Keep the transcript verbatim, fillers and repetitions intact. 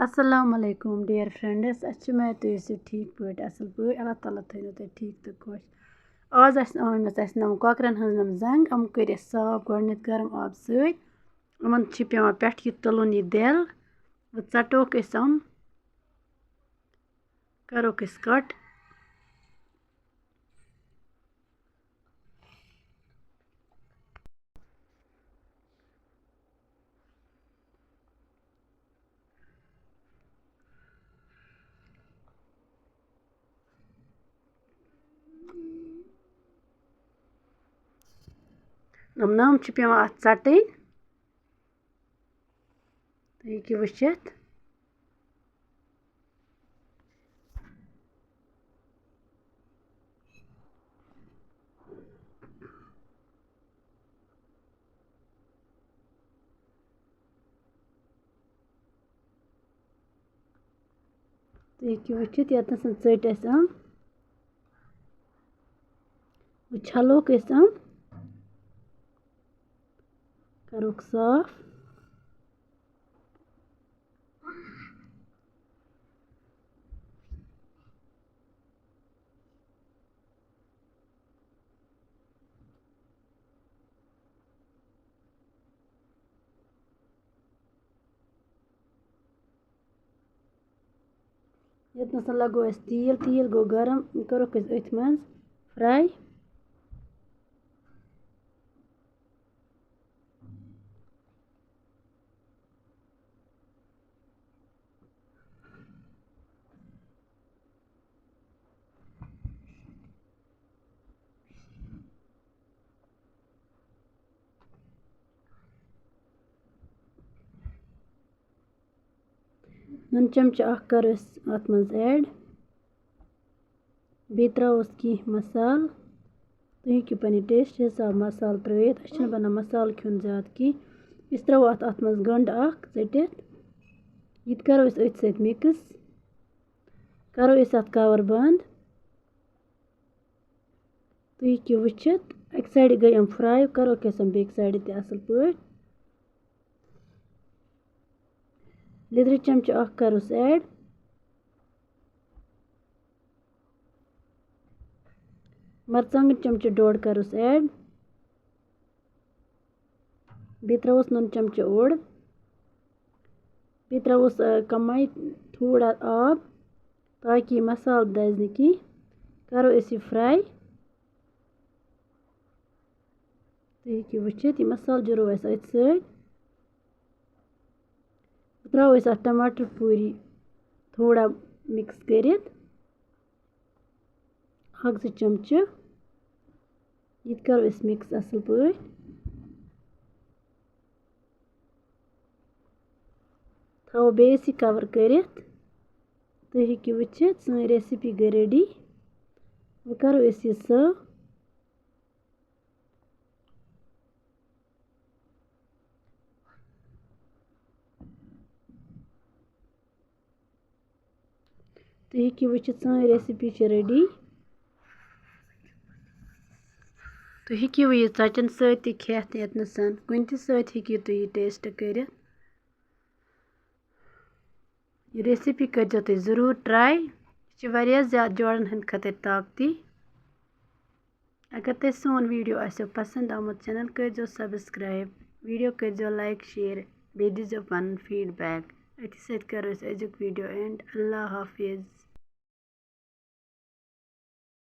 السلام علیکم dear friends، اَسہِ چھِ اُمید تُہۍ ٲسِو ٹھیٖک پٲٹھۍ، اَصٕل پٲٹھۍ۔ اللہ تعالیٰ تھٲینو تُہۍ ٹھیٖک تہٕ خۄش۔ آز اَسہِ آمٕژ اَسہِ نَم کۄکرَن ہٕنٛز نَم زَنٛگ، یِم کٔرۍ اَسہِ صاف گۄڈٕنٮ۪تھ گرم آبہٕ سۭتۍ۔ یِمَن چھِ پٮ۪وان پٮ۪ٹھٕ یہِ تُلُن یہِ دٮ۪ل، وۄنۍ ژَٹوکھ أسۍ یِم، کَروکھ أسۍ کَٹ۔ یِم نَم چھِ پٮ۪وان اَتھ ژَٹٕنۍ۔ تُہۍ ہیٚکِو وٕچھِتھ۔ تُہۍ ہیٚکِو وٕچھِتھ، ییٚتنَس ژٔٹۍ اَسہِ یِم۔ وۄنۍ چھَلوکھ أسۍ یِم۔ کَروکھ صاف۔ ییٚتنَس لَگوو اَسہِ تیٖل، تیٖل گوٚو گرم، یہِ کٔرٕکھ أسۍ أتھۍ منٛز fry۔ نُن چمچہٕ اکھ کَرو أسۍ اَتھ منٛز add۔ بیٚیہِ ترٛاووس کینٛہہ مصالہٕ۔ تُہۍ ہیٚکِو پنٕنہِ taste حساب مصالہٕ ترٛٲیِتھ۔ اَسہِ چھِنہٕ بَنان مصالہٕ کھیوٚن زیادٕ کینٛہہ۔ أسۍ ترٛاوو اَتھ، اَتھ منٛز گَنٛڈٕ اکھ ژٔٹِتھ۔ یہِ تہِ کَرو أسۍ أتھۍ سۭتۍ mix۔ کَرو أسۍ اَتھ cover بنٛد۔ تُہۍ ہیٚکِو وٕچھِتھ، اَکہِ side گٔے یِم fry، کَرو کیٛاہ سا بیٚکہِ side تہِ اَصٕل پٲٹھۍ۔ لیٚدرِ چمچہٕ اکھ کَروس add۔ مرژٕوانٛگن چمچہٕ ڈوٚڈ کَروس add۔ بیٚیہِ ترٛاووس نُن چمچہٕ اوٚڑ۔ بیٚیہِ ترٛاووس، آ، کَمٕے تھوڑا آب، تاکہِ یہِ مصالہٕ دَزِ نہٕ کینٛہہ۔ کَرو أسۍ یہِ fry۔ تُہۍ ہیٚکِو وٕچھِتھ، یہِ مصالہٕ جُرو اَسہِ أتھۍ سۭتۍ۔ ترٛاوو أسۍ اَتھ ٹماٹر puree تھوڑا mix کٔرِتھ۔ اکھ زٕ چمچہٕ۔ یہِ تہِ کَرو أسۍ mix اَصٕل پٲٹھۍ۔ تھاوو بیٚیہِ أسۍ یہِ cover کٔرِتھ۔ تُہۍ ہیٚکِو وٕچھِتھ، سٲنۍ recipe گٔے ready۔ وۄنۍ کَرو أسۍ یہِ serve۔ تُہۍ ہیٚکِو وٕچھِتھ، سٲنۍ recipe چھِ ready۔ تُہۍ ہیٚکِو یہِ ژۄچَن سۭتۍ تہِ کھٮ۪تھ ییٚتنَس، کُنہِ تہِ سۭتۍ ہیٚکِو تُہۍ یہِ taste کٔرِتھ۔ یہِ recipe کٔرۍزیو تُہۍ ضروٗر try۔ یہِ چھِ واریاہ زیادٕ جوڑَن ہٕنٛدِ خٲطرٕ طاقتی۔ اگر تۄہہِ سون video آسیو پسند آمُت، channel کٔرۍزیو subscribe، video کٔرۍزیو like، share، بیٚیہِ دیٖزیو پنُن feedback۔ أتھی سۭتۍ کرو أسۍ أزیُک video end۔ اللہ حافظ۔